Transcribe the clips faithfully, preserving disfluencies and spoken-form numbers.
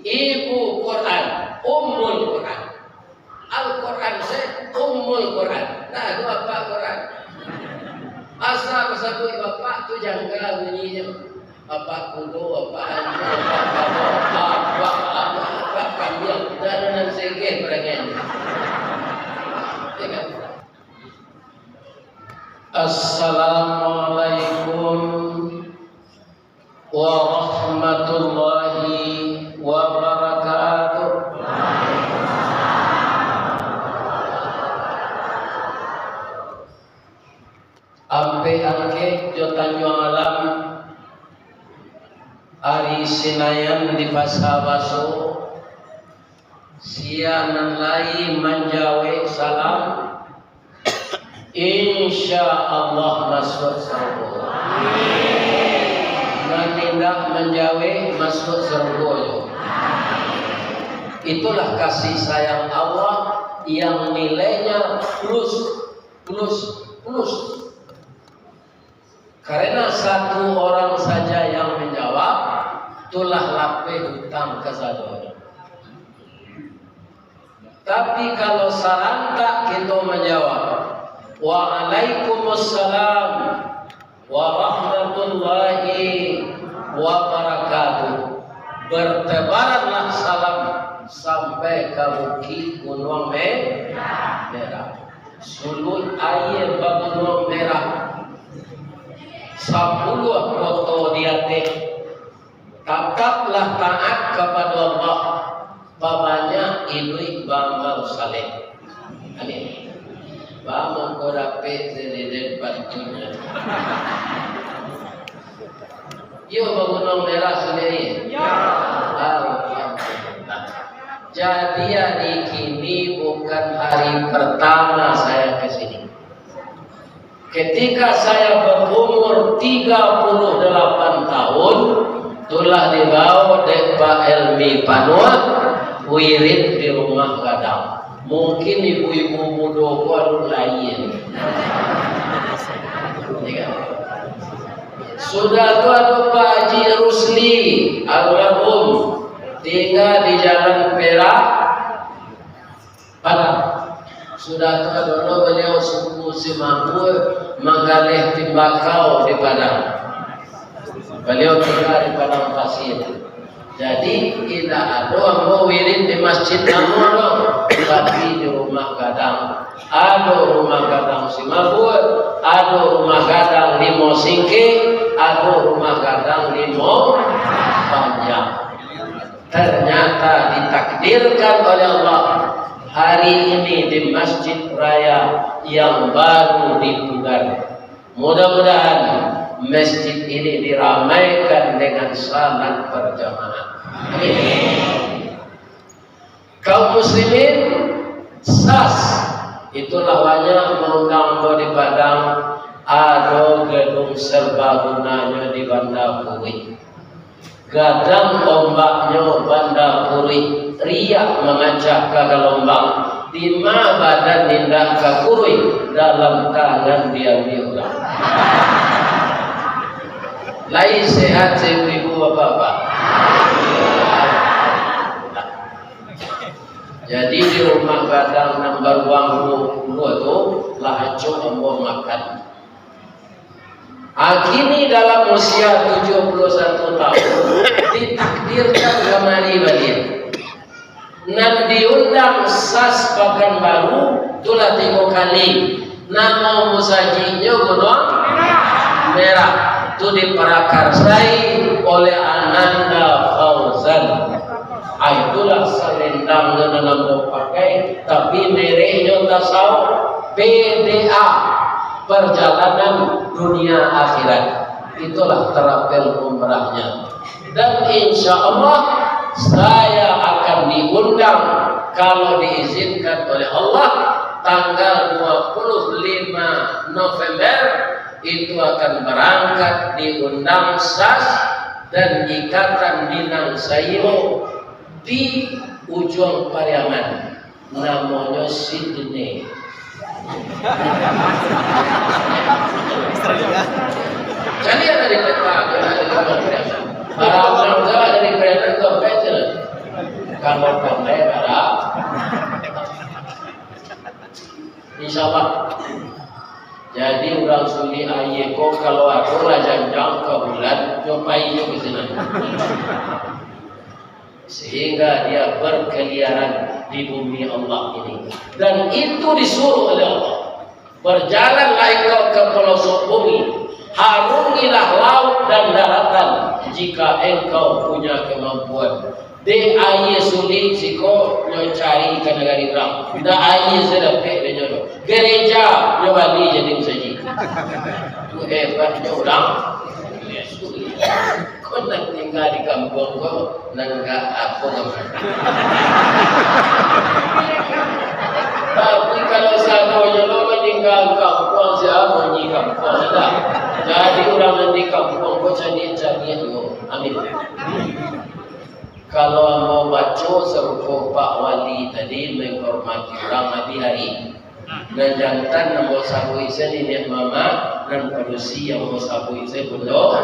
Ibu Quran, Ummul Quran. Al-Quran se Ummul Quran. Nah, itu bapak Quran. Asa basabuik bapak tu jangka bunyinyo. Bapak kudo, bapak anjing, bapak kabau, bapak, bapak, bapak kambiang, dan nan segeh barangkali. Ya kan? Assalamualaikum warahmatullahi wabarakatuh. Ampek Angkek jo Tanjuang Alam, ari Sinayan di Pasa Baso, sia nan lai manjawek salam, insya Allah masuak sarugo. Nan indak manjawek masuak sarugo jo. Itulah kasih sayang Allah yang nilainya plus, plus, plus. Karena satu orang saja yang menjawab, itulah lapeh utang kasadonyo. Tapi kalau sarantak kito manjawab, "Waalaikumsalam warahmatullahi wabarakatuh," bertebaranlah salam sampai ka bukik Gunuang Me-, Merah. Suluik aia bagunuang merah, sapuluah koto di ateh. Tataplah taat kapado Allah, pabanyak iduik baamal saleh. Amin. Baa mangko dapek sadidin pantunyo. Iyo, bagunuang merah sandiri. Iyo. Alhamdulillah. Jadi, hari kini bukan hari pertama saya ke sini. Ketika saya berumur tiga puluh delapan tahun, itulah dibawa dek Pak Elmi Panuah wirid di Rumah Gadang. Mungkin ibu-ibu mudo ko alun lahia. Sudah tu ado Pak Haji Rusli, almarhum, tingga di Jalan Perak, Padang. Sudah tu ado lo baliau suku Simabue, manggaleh timbakau di Padang. Baliau tingga di Padang Pasir. Jadi, indak ado ambo wirid di masjid lamo doh, tapi di Rumah Gadang. Ado Rumah Gadang Simabue, ado Rumah Gadang Limo Singkek, ado Rumah Gadang Limo Panjang. Ternyata ditakdirkan oleh Allah, hari ini di Masjid Raya yang baru dipugar. Mudah-mudahan masjid ini diramaikan dengan salat berjamaah. Amin. Kaum muslimin, sas, itulah banyak maundang ko di Padang, ado gedung serba gunanyo di Banda Kuruih. Gadang ombaknyo Banda Kuruih, riak mangacah ka galombang, dima badan indak ka kuruih, dalam tangan diambiak urang. Lai sehat, ibu-ibu, bapak-bapak? Jadi, di Rumah Gadang nan baruang duo puluah tu, lah acok ambo makan. Kini dalam usia tujuh puluh satu tahun, ditakdirkan kamari baliak. Nan diundang sas Pakanbaru, tu lah tigo kali. Namo musajiknyo Gunuang Merah. Tu diparakarsai oleh Ananda Fauzan. Ah, itulah salendang nan ambo pakai, tapi mereknyo tasawuf, P D A, Perjalanan Dunia Akhirat. Itulah travel umrahnya. Dan insya Allah, saya akan diundang, kalau diizinkan oleh Allah, tanggal dua puluh lima November, itu akan berangkat diundang sas dan Ikatan Minang Sairo di Ujung Pariaman, namonyo Sydney. Jadi ada di peta, ada di peta. Para orang Jawa dari Pariaman itu apa itu? Kalau pandai bara. Insyaallah. Jadi urang sulik aia ko kalau ado lah janjang ka bulan, nyo pai nyo ka sinan. Sehingga dia berkeliaran di bumi Allah ini. Dan itu disuruh oleh Allah. Berjalanlah engkau ke pelosok bumi, harungilah laut dan daratan, jika engkau punya kemampuan. Dek aia sulik siko nyo cari ka nagari urang. Ndak aia se dapek dek nyo tu. Gereja nyo bali jadi musajik. Tu hebatnyo urang. Ko nan tingga di kampuang ko, nan ka apo namo? Tapi kalau sadonyo lo maningga kampuang, sia bunyi kampuang dah. Jadi urang nan di kampuang ko cadiak-cadiak juo. Amin. Kalau ambo baco sarupo Pak Wali tadi menghormati urang, abih ari. Nan jantan ambo sabuik se niniak mamak, nan padusi ambo sabuik se bundo.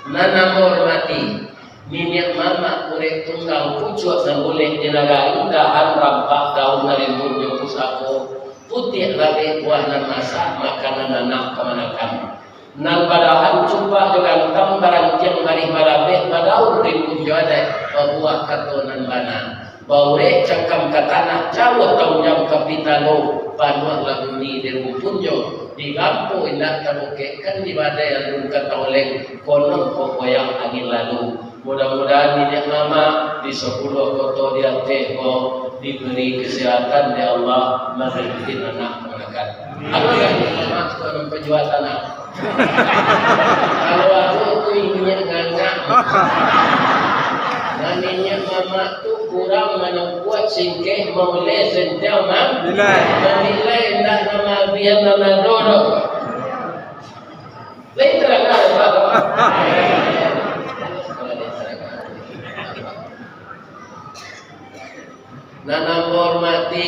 Nan ambo hormati, niniak mamak urek tunggang pucuak nan bulek di nagari, dahan rampak daun rimbun jo pusako, putiak labek buah nan masak, makanan anak kamanakan. Nan badahan cupak jo gantang, barantiang barih balabek, badaun rimbun jo adaik, babuah kato nan bana. Baurek cangkam ka tanah, jauah taunjam ka pitalo, panuahlah bumi di rumpunnyo, digampo indak tabukekkan, di badai alun ka taoleng, konon kok goyang angin lalu. Mudah-mudahan niniak mamak di sapuluah koto di ateh ko diberi kesehatan dek Allah, mamimpin anak kamanakan. Ado niniak mamak suko mampajual tanah? Kalau ado tu inyiak ngangak. Nan inyiak mamak tu kurang manampuak singkeh mauleh senteng ma-, Bilai. Mamilai indak mamabihan nan ado doh. Lain tarang ado, Pak. Nan ambo hormati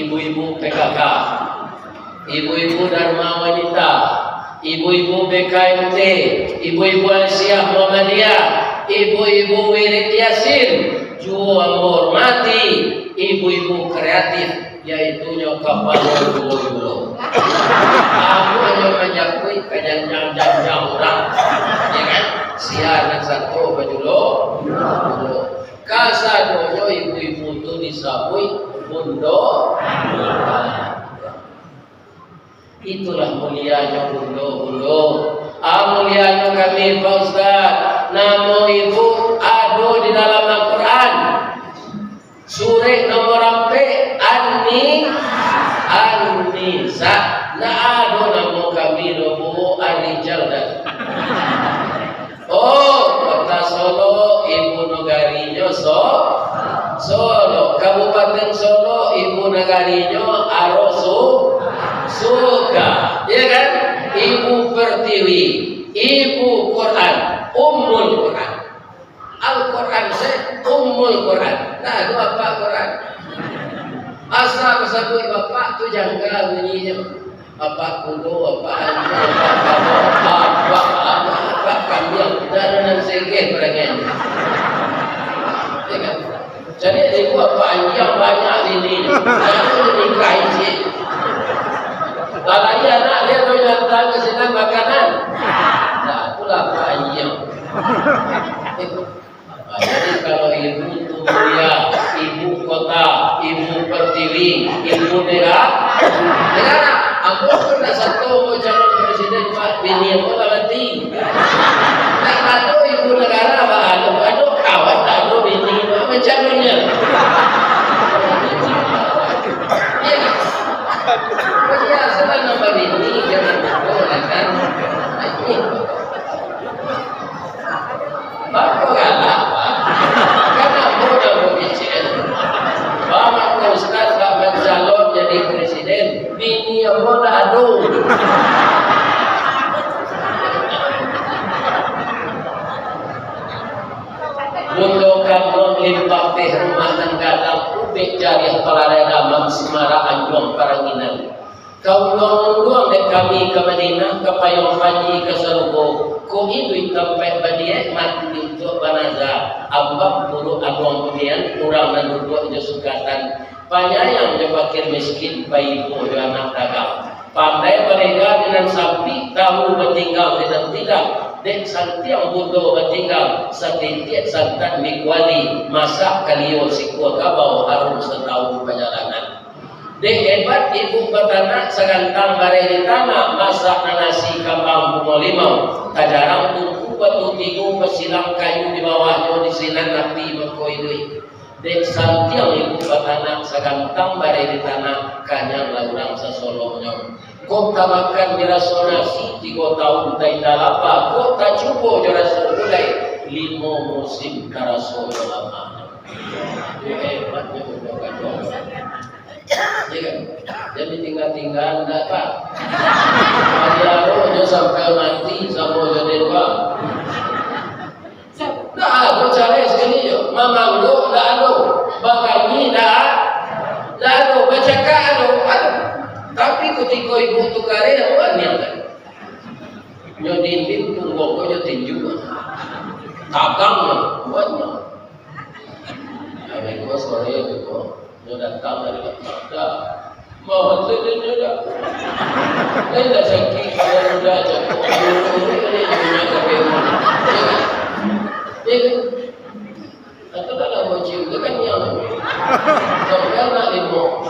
ibu-ibu P K K, ibu-ibu Dharma Wanita, ibu-ibu B K M T, ibu-ibu Aisyah Muhammadiyah, ibu-ibu Wirid Yasin, juo ambo hormati ibu-ibu kreatif, yaitunyo kapalo julo-julo. Apo nyo manjapuik ka janjang-janjang urang, ya kan? Sia nan sato bajulo-julo. Kasadonyo ibu-ibu tu disabuik bundo. Itulah mulianyo bundo-bundo. Ah, mulianyo kami, Pak Ustaz. Namo ibu ado di dalam Al-Quran. Surek nomor ampek, An-Ni-, An-Nisa. Ndak ado namo kami doh, Bu, Ar-Rijal dah. Oh, Kota Solok, ibu nagarinyo So-, Solok. Kabupaten Solok, ibu nagarinyo Arosu-, Suka. Iya kan? Ibu Pertiwi, ibu Quran, Ummul Quran. Al-Quran se Ummul Quran. Nah, tu apak Quran. Asa basabuik bapak tu jangga bunyinyo. Apak kudo, apak anjing, apak kabau, apak, apak, apak kambiang. Dah ada nan segeh perangai. Ya kan? Jadi, ibu apak anjing banyak bini. Nah, tu nikah isi. Kalau iya anak dia tu datang ke sini makanan. Nah, itulah apak anjing. Jadi, kalau ibu tu mulia, ibu kota, ibu pertiwi, ibu nega-, negara. Ambo pun nak sato ambo calon presiden, Pak, bini ambo lah mati. Nak ado ibu negara, Pak, ado, ado kawan, tak ado bini, Pak, macam mana? Ya. Jadi, asal nambah bini, jangan ado lah kan. Bapa galak, Pak. Kan ambo dah babicik. Bang, Pak Ustaz nak mancalon jadi presiden, bini ambo dah ado. Bundo Kandong limpah teh rumah nan gadang, ubek jariah paladai damam, simara anjuang paranginan. Ka unduang-unduang dek kami ka Madinah, ka payuang panji ka sarugo, ko iduik tampaik badiak, mati untuak banaza, ambam buruak anuang Nian urang nan duduak jo sukatan, panyayang jo fakir miskin, paibo jo anak dagang. Pandai barega di nan sampik, tahu batinggang di nan tidak. Dek santiang buto batinggang, satitiak santan di kuali, masak kalio sikua kabau, harum satahun pajalanan. Dek hebat ibu batanak, sagantang bareh di tanah, masak nan nasi kambang bungo limau, tajarang tungku batu tigo, basilang kayu di bawahnyo, di sinan api mako iduik. Dek santiang ibu batanak, sagantang bareh di tanah, kanyang lah urang sasolongnyo. Kok tamakan diraso nasi, tigo tahun taindak lapa, kok tacubo jo raso gulai, limo musim taraso jo lamanyo. Itu hebatnyo budak gadang. Iya kan? Jan ditingga-tingga, ndak, Pak. Paliaronyo sampai mati samo jo den, Pak. Ndak ado carai sakali jo. Mamanggok ndak ado. Bakanyi ndak, ndak ado. Bacakak ado. Ado. Tapi kutiko ibu tu kareh, awak niang kan? Nyo dinding tunggu ko nyo tinju. Tagang nyo, buat nyo. Hari ko sore tu ko, nyo datang dari Jakarta. Mau tu dia nyo dah. Lain dah sakit, kalau udah cakap, urut-urut ni, dia nyo tak kena. Ya kan? Ya kan? Atau dah lama cium tu kan yang. Sampai anak limo.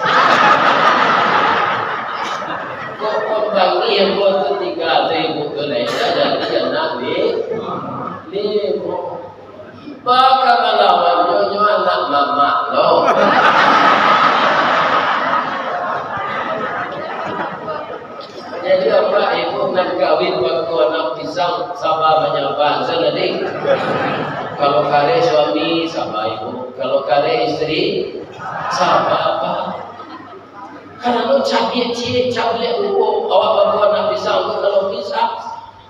Kok pembangi yang buat tu tiga ribu tu lain dah jadi anak ni. Limo. Baka malawan nyo, nyo anak mamak lo. Jadi, apak ibu nan kawin bako anak pisang, saba manyaba, salah deh. Kalau kareh suami, saba ibu. Kalau kareh isteri, saba apak. Karano cabiak ciek, cabiak ruo, awak bako anak pisang tu kalau pisang.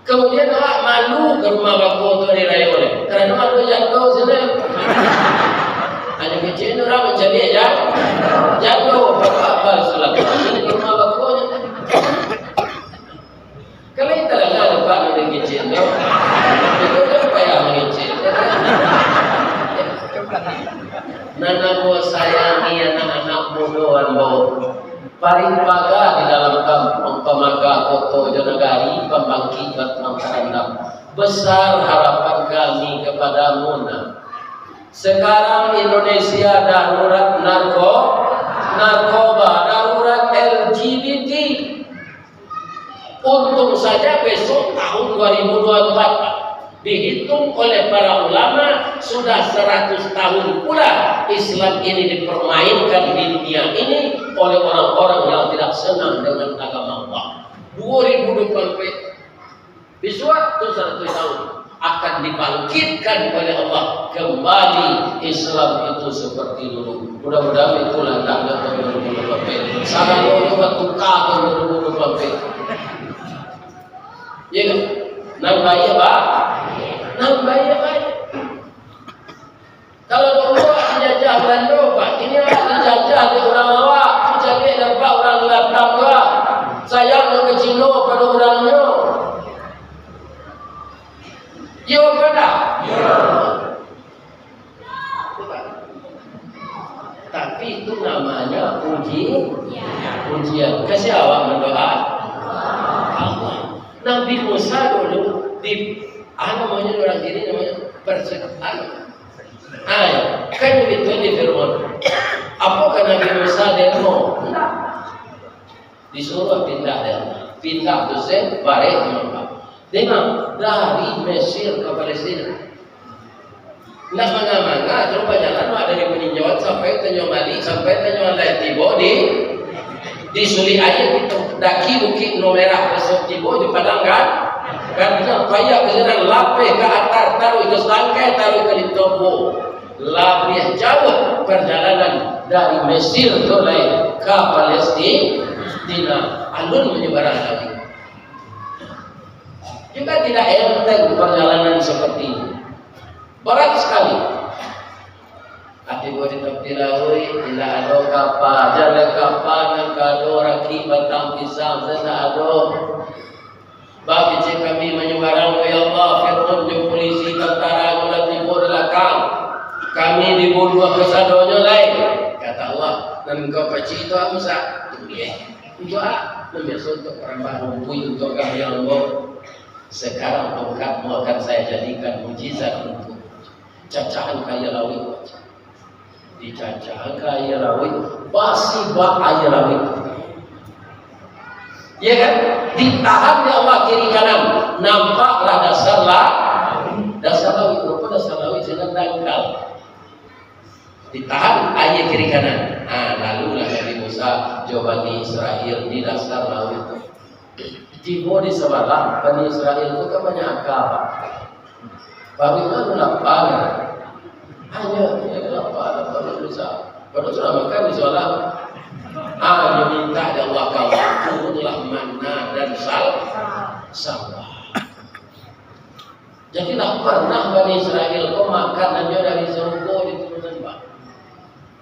Kamudian, awak malu ka rumah bako tu hari rayo lai. Karano ado jando sinan. Hanyo kecek urang mancaliak jan-, jando, bako apo silaturahmi ka rumah bako nyo. Kalau kita lah ada pak nak kecek tu. Itu kan payah mangecek. Nan ambo sayangi anak-anak mudo ambo. Paring paga di dalam kampuang, pamaga koto jo nagari, pambangkik batang tarandam. Besar harapan kami kepadamu, Nak. Sekarang Indonesia darurat narko-, narkoba, darurat L G B T. Untung saja besok tahun dua ribu dua puluh empat, Pak, dihitung oleh para ulama sudah seratus tahun pula Islam ini dipermainkan di dunia ini oleh orang-orang yang tidak senang dengan agama Allah. Dua ribu dua puluh empat, besok tu seratus tahun, akan dibangkitkan oleh Allah kembali Islam itu seperti dulu. Mudah-mudahan itulah takdir tahun dua ribu dua puluh empat. Sagalo tu batuka tahun dua ribu dua puluh empat. Ya kan? Nan baiak, ba-, nan baiak, baiak. Kalau dulu dijajah Balando, Pak, kini dijajah dek urang awak, tu jadi dapat urang datang tu, ah. Sayang nan ka Cino pado urangnyo. Iyo, apo ndak? Iyo. Tapi itu namanya uji-, ujian. Kasih awak mendoa. Nabi Musa dulu di, ah, namanya orang sini namanya perse-, anu. Ah, kan begitu di Fir'aun. Apakah Nabi Musa demo? Disuruh pindah dia. Pindah tu se, barek mangga. Dengar, dari Mesir ke Palestina. Nak manga-manga, terus bajalan, mak, dari Peninjauan sampai Tanjung Malik, sampai Tanjung Alai, tibo di, di Sulik Aia itu. Daki Bukik Benua Merah, besok tibo di Padang kan. Kan, payah ke sana, lapeh ke atas, taruh ke Setangkai, taruh ke Lintombo. Labiah jauh perjalanan dari Mesir tu lai ka Palestina. Alun manyebarang tadi. Juga tidak enteng perjalanan seperti ini. Berat sekali. Ati buah di tepi lauik, indak ado kapa, jan lai kapa nan ka ado raki batang pisang, indak ado. Bah kecek kami manyebarang, ya Allah, Fir'aun jo pulisi tantara nyo lah tibo di balakang. Kami dibunuah kasadonyo lai, kata Allah, nan engkau pacik itu, Musa. Itu dia. Untuk a? Nan biaso untuk parambah rumpuik, untuk gaya ambo. Sekarang tongkatmu akan saya jadikan mujizat untuk cacahan ka aia lauik. Dicacahan ka aia lauik, basibak aia lauik. Ya kan? Ditahan dek Allah kiri kanan, nampaklah dasar la-, dasar lauik. Rupo dasar lauik sinan dangkal. Ditahan aia kiri kanan. Ah, lalulah Nabi Musa jo Bani Israel di dasar lauik tu. Tibo di sabalah, Bani Israel tu kan banyak aka, Pak. Paruiknyo tu lapa, kan? Hanyo, ya, lapa, lapa, lapa, Musa. Padahal sudah makan di sabalah. Ah, dia minta dek Allah, kawan, turunlah manna dan sal-, salwa. Jadi, lah pernah Bani Israel ko makan hanyo dari sarugo diturunan, Pak.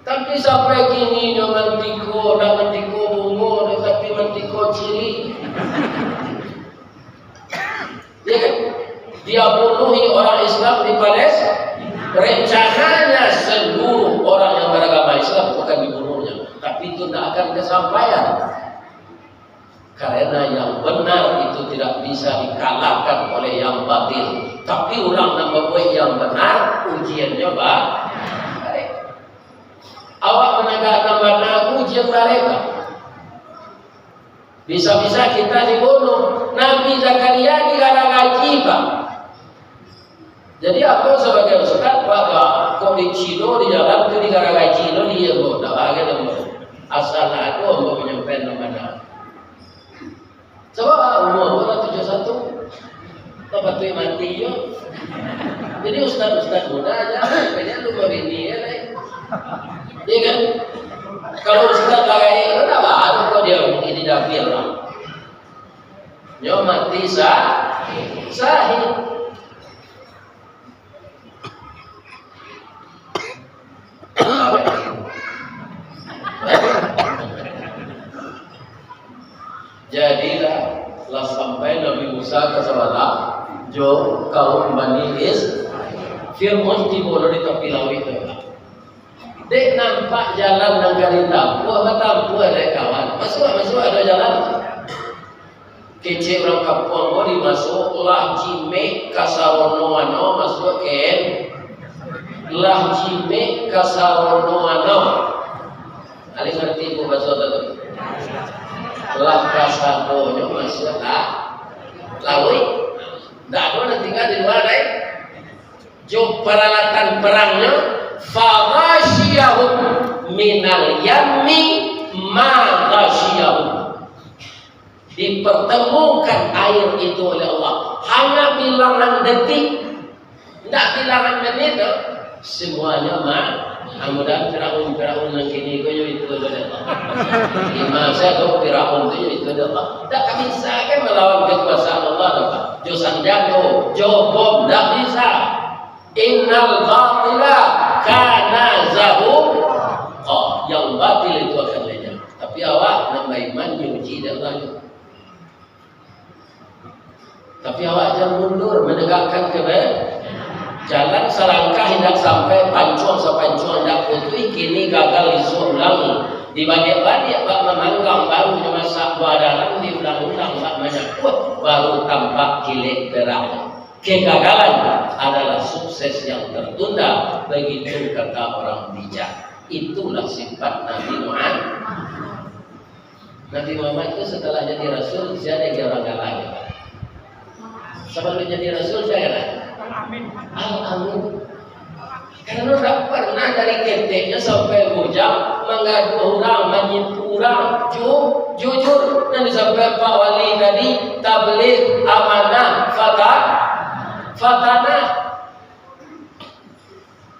Tapi sampai kini nyo mantiko, ndak mantiko bungo, tapi mantiko ciri. Ya kan? Dia bunuhi orang Islam di Palestina. Rencananya seluruh orang yang beragama Islam akan dibunuhnya. Tapi itu tidak akan kesampaian. Karena yang benar itu tidak bisa dikalahkan oleh yang batil. Tapi urang nan babuek yang benar, ujiannyo ba-, baik. Awak managakkan bana, ujian barek. Bisa-bisa kita dibunuh. Nabi Zakaria digaragaji, Pak. Jadi, ambo sabagai ustaz, Pak, Pak, kok dicino di jalan tu digaragaji lo, di ambo, ndak bagai ambo. Asa lah tu ambo manyampaian nan bana. Sabab umur ambo lah tujuah satu. Lah patuik mati yo. Jadi, ustaz-ustaz muda aja, kayaknya lu mau bini ya, lai. Iya kan? Kalau ustaz lah kayak, "Kenapa ada kok dia ini dapil lah?" Nyo mati sa-, sahid. Jadilah, lah sampai Nabi Musa ka sabalah jo kaum Bani Is-, Fir'aun tibo lo di tapi lauik tu. Dek nampak jalan nan ka ditampuah, batampuah dek kawan. Masuak, masuak, ado jalan. Kecek urang kampuang ko dimasuak lah jimek ka sarono ano masuak ken. Lah jimek ka sarono ano. Alih ngarti ko baso tu? Lah kasadonyo masuak lah lauik. Ndak ado nan tingga di lua, dai. Jo paralatan perangnyo, "Faghashiyahum minal yammi ma ghashiyahum." Dipertemukan air itu oleh Allah. Hanya bilangan detik. Ndak bilangan menit doh. Semuanya ma-, mudah-mudahan Firaun, Firaun nan kini ko yo itu dek Allah. Imam saya tu Firaun tu yo itu dek Allah. Ndak ka bisa kan melawan kekuasaan Allah doh, Pak. Jo sanjata, jo bom, ndak bisa. Innal batila kana zahuqa. Yang batil itu akan lenyap. Tapi awak nan baiman diuji dek Allah juo. Tapi awak jan mundur manegakkan kebe-, jalan salangkah indak sampai, pancuang sapancuang indak putuih, kini gagal isuak ulang. Dibaliak-baliak bak mamanggang, baru nyo masak buah dalam, diulang-ulang bak manyapuah, baru tampak kilek perak. Kegagalan adalah sukses yang tertunda, begitu kata orang bijak. Itulah sifat Nabi Muhammad. Nabi Muhammad itu setelah jadi rasul, sia nan jadi urang galak? Sabalun jadi rasul, sia nan galak? Al-Amin. Karena ndak pernah dari keteknyo sampai bujang manggaduah urang, manipu urang, ju-, jujur. Nan disampaikan Pak Wali tadi, tabligh, amanah, fata-, fatanah.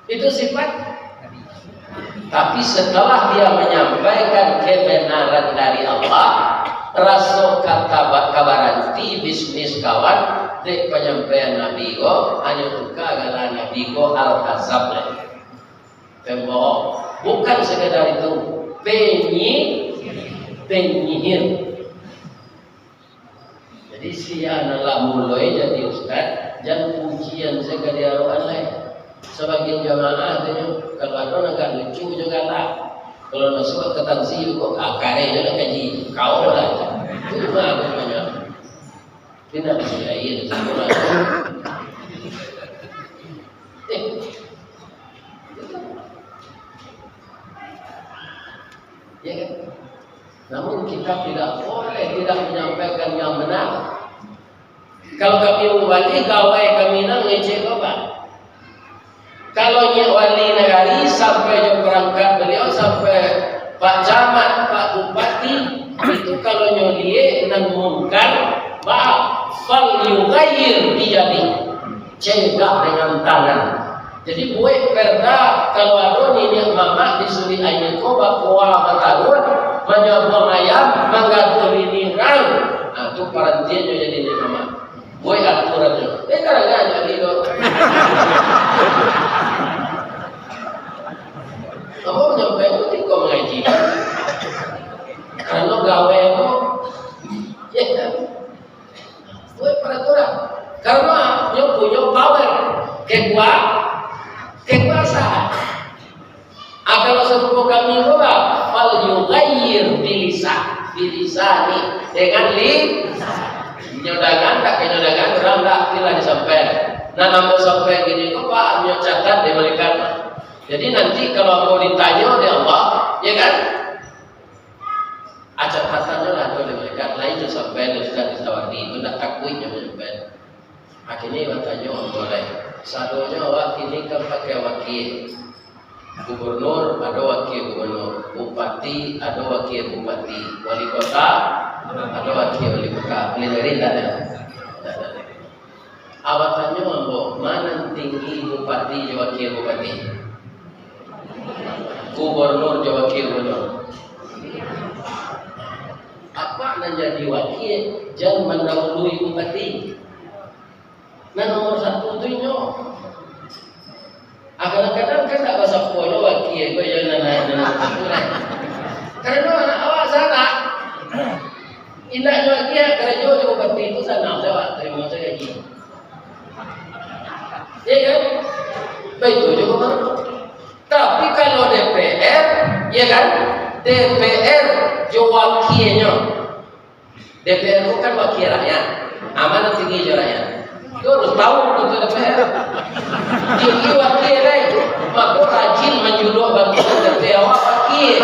Itu sifat. Tapi setelah dia menyampaikan kebenaran dari Allah, raso kata ba-, ka baranti bisnis kawan, dek panyampaian Nabi ko, hanyo tuka gala Nabi ko Al-Kazab lai. Pembohong. Bukan sekadar itu, penyi-, penyihir. Jadi, sia nan lah muloi jadi ustaz, jan pujian sajo ka diarokan lai. Sabagian jamaah tu nyo, kalau ado nan agak lucu jo galak. Kalau masuak ka tanzil ko, ah, kareh jo lah kaji. Kau lah. Tu mah aku tanya. Dia nak isi air di situ lah. Eh. Ya kan? Namun kita tidak boleh tidak menyampaikan yang benar. Kalau kami mubalik, gawai kami nan ngecek bapak. Kalau nyo wali nagari, sampai jo perangkat beliau, sampai Pak Camat, Pak Bupati, itu kalau nyo liek nan mungkar, ba, fal yughayyir biyadih, cegak dengan tangan. Jadi buek perda, kalau ado niniak mamak di Sulik Aia ko bakoa batahun, manyabuang ayam, manggaduah bini urang, nah, tu parantian nyo jadi niniak mamak. Buek aturannyo. Eh, kadang-kadang jadi tu. Ambo manyampaikan tu tiko mangaji. Karano gawai ambo, ya kan? Buek peraturan. Karano nyo punyo power, kekua-, kekuasaan. Ah, kalau sarupo kami ko lah, fal yughayyir bilisan, bilisani, dengan li-, nyo dangan, dak ka nyo dangan, urang dak, bilang disampaian. Nah, nan ambo sampaian kini ko, Pak, nyo catat dek malaikat. Jadi, nanti kalau ambo ditanyo dek Allah, ya kan? Ah, catatannyo lah tu dek malaikat, lain nyo sampaian dek Ustaz Rizawardi, tu dak takuik nyo manyampaian. Akhirnyo batanyo ambo lai, sadonyo awak kini kan pakai wakie. Gubernur, ado wakie gubernur. Bupati, ado wakie bupati. Wali kota, ado wakie wali kota. Buliah jadi indak ado? Indak ado. Awak tanyo ambo, ma nan tinggi bupati jo wakie bupati? Gubernur jo wakie gubernur. Apak nan jadi wakie, jan mandahului bupati. Nan nomor satu tu inyo. Ah, kadang-kadang kan dak basapo lo wakie ko, iyo nan naik, nan nomor satu lah. Karano awak salah. Indaknyo wakie, karajo jo bupati tu sanang sajo, Pak. Tarimo sajo gaji. Iya kan? Baitu juo gubernur. Tapi kalau D P R, iya kan? D P R jo wakienyo. D P R tu kan wakil rakyat. Amanah tinggi jo rakyat. Tu harus tahu tu D P R. Tinggi wakil, eh. Mako rajin manjuluak bantuan D P R awak wakil.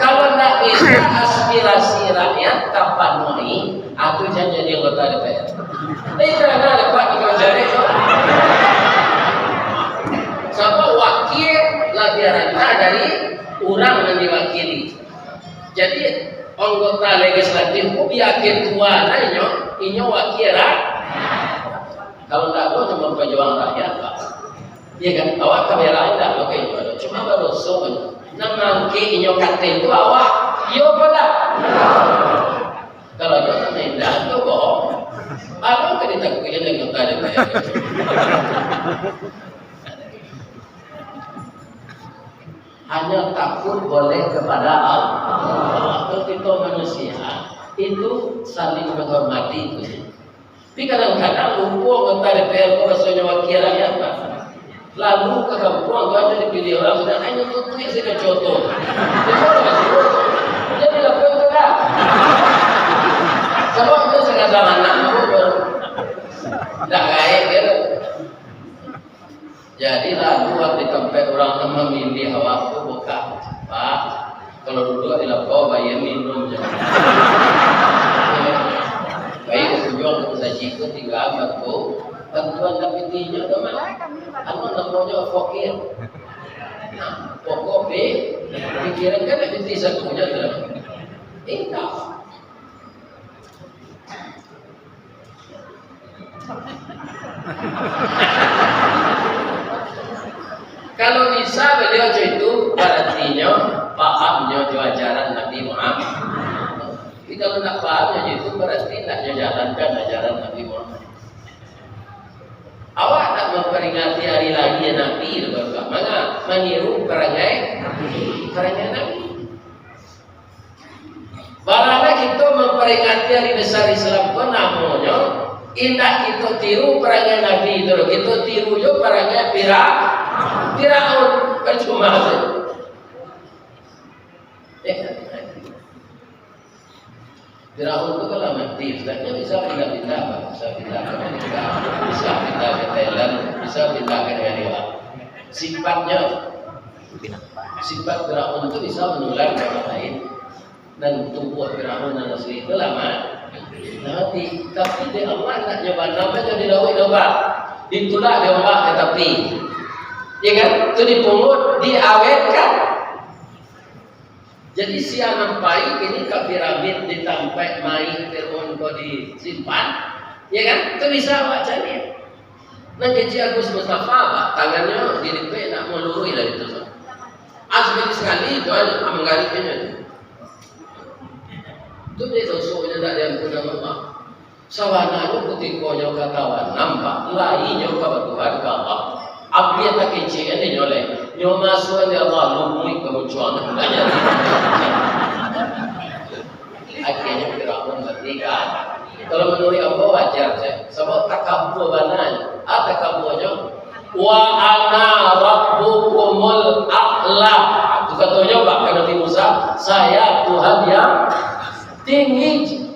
Kalau ndak bisa aspirasi rakyat tapanuahi, ah, tu jan jadi anggota D P R. Tapi jangan dapat dikau cari tu. Sabab wakil labiah randah dari urang nan diwakili. Jadi, anggota legislatif ko bia ketua lah inyo, inyo wakil lah. Kalau ndak ado, cuma pajuang rakyat, Pak. Iya kan? Awak ka bela indak, oke, itu ado. Cuma badoso kan. Nan mangkek inyo katen tu awak. Iyo apa ndak? Kalau iyo kan indak, tu bohong. Ado ka ditakuikan anggota D P R? Hanya takut boleh kepada Allah. Kalau kita manusia, itu saling menghormati itu. Tapi kadang-kadang lupo anggota D P R ko rasonyo wakil rakyat, Pak. Lalu ka kampuang tu ado dipilih urang, sudah, "Ai, nyo tutuik sajo coto." Jadi lapo itu dah. Sabab itu sakadar anak tu, dah gaek dia tu. Jadi, lalu awak di tampek urang nan mamilih awak tu, buka, Pak, kalau duduak di lapau, bayia minum, jan. Pai ka kunjuang ka musajik tu, tingga bantu, bantuan dapiti nyo tu mah. Anu namonyo fakir. Nah, pokok pi-, pikiran kan dapiti satunyo tu. Indak. Kalau bisa baliau macam itu, baratinyo pahamnyo jo ajaran Nabi Muhammad. Tapi kalau ndak pahamnyo jo itu, barati ndak nyo jalankan ajaran Nabi Muhammad. Awak ndak mamperingati hari lahia Nabi, manga maniru parangai, parangai Nabi. Barana kito mamperingati ari besar Islam ko namonyo Indak kito tiru parangai Nabi tu, kito tiru jo parangai Fira-, Firaun. Percuma sajo. Eh, Firaun tu kalau mati, Ustaz, nyo bisa pindah-pindah, Pak. Bisa pindah ke Amerika, bisa pindah ke Thailand, bisa pindah ke negara luar. Sifatnyo, sifat Firaun tu bisa menular ke orang lain. Dan tubuah Firaun nan asli tu lah ma-, lah mati. Tapi dek Allah nak nyo banam nyo di lauik, nyo ba-, ditulak dek Allah ka tapi. Ya kan? Tu dipungut, diawetkan. Jadi, sia nan pai kini ka piramid di tampek mayik Firaun ko disimpan, ya kan? Tu bisa awak cari. Nan kecek Agus Mustafa, Pak, tangannyo dilipek nak maluruih lah itu, Pak. Ah, sakali-sakali itu aja, ah, manggarik aja. Tu dia doso, dia tak diampun Allah. Sabananyo kutiko nyo ka tabanam, Pak, lai nyo ka batuhan ka Allah. Apiah takecek dek nyo lai. Nyo masuak dek Allah, lumuik ka muncuang. Akhirnyo Firaun mati kan. Kalau manuruik ambo wajar sajo. Sabab takabua bana nyo. Ah, takabuanyo, "Wa ana rabbukumul a'la." Tu katonyo, Pak, ka Nabi Musa, "Saya Tuhan yang tinggi."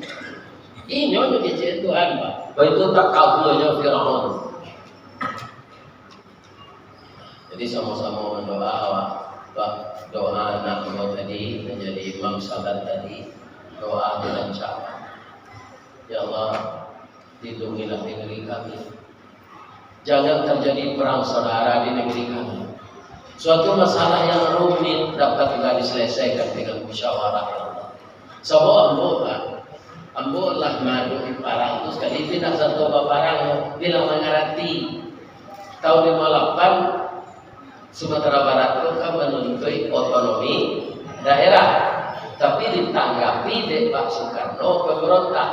Inyo nyo kecek Tuhan, Pak. Baitu takabuanyo Firaun. Jadi, samo-samo mandoa, Pak. Pak, doa anak ambo tadi manjadi imam salat tadi, doa dilancarkan. Ya Allah, lindungilah negeri kami. Jangan terjadi perang saudara di negeri kami. Suatu masalah yang rumit dapat juga diselesaikan dengan musyawarah. Sabab ambo, Pak, ambo lah maadopi parang tu sakali, tapi indak sato baparang, bilang mangarati. Tahun limo lapan, Sumatera Barat tu kan manuntuik otonomi daerah, tapi ditanggapi dek Pak Soekarno pemberontak.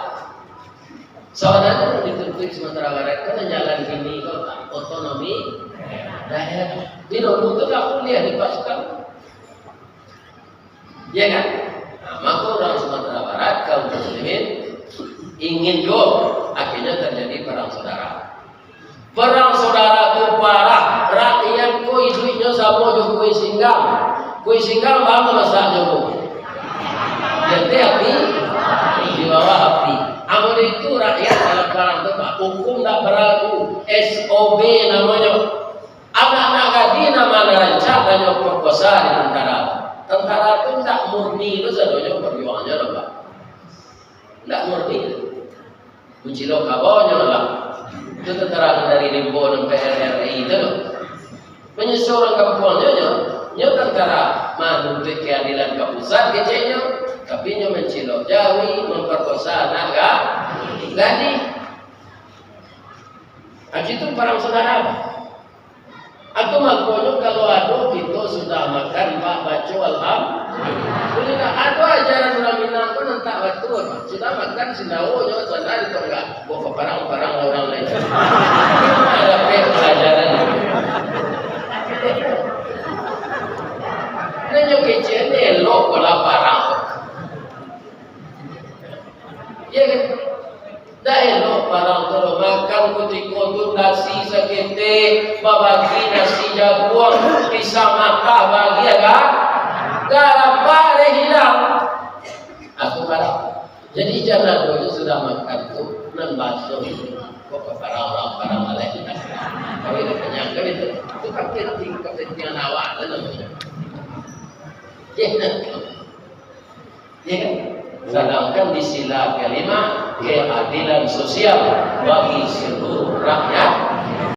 Sabananyo dituntut Sumatera Barat ko nan jalan kini ko, otonomi daerah. Di dulu tu dak buliah dipasukan. Ya kan? Nah, maka urang Sumatera Barat, kaum muslimin, ingin juo, akhirnyo terjadi perang saudara. Perang saudara tu parah, rakyat ko iduiknyo samo jo kuih singgang. Kuih singgang baa masaknyo ko? Di ateh api, di bawah api. Amun itu rakyat dalam parang tu, Pak, hukum ndak balaku, S O B namonyo. Anak-anak gadih nan ma nan rancak nan nyo perkosa di tentara. Tentara tu ndak murni tu sadonyo perjuangan nyo, Pak. Ndak murni. Mancilok kabau nyo lah. Itu tentara dari Rimbo nan P R R I tu. Manyiso urang kampuang nyo, nyo, nyo tentara manuntuik keadilan ka pusat keceknyo, tapi nyo mancilok jawi, mamparkosa anak ga-, gadih. Nah, itu parang saudara. Atau makonyo kalau ado kito sudah makan, Pak, baco alhamdulillah. Ado ajaran urang Minang ko nan tak batua, Pak. Sudah makan, sindawo nyo sana di tonggak. Bawa ka parang-parang urang lain. Ada pe pelajaran. Nah, nyo kecek ni elok ko lah parang. Ya kan? Ndak elok parang tu doh. Makan kutiko tu nasi saketek, babagi nasi jaguang, pisang matah bagi agak garam, bareh hilang. Aku parang. Jadi, jan ado tu sudah makan tu, nan baso itu. Kok ka parang urang, parang alai. Kalau dah kenyang kan itu. Itu kan penting, kepentingan awak tu namonyo. Ya. Ya kan? Sedangkan di sila kelima, keadilan sosial bagi seluruh rakyat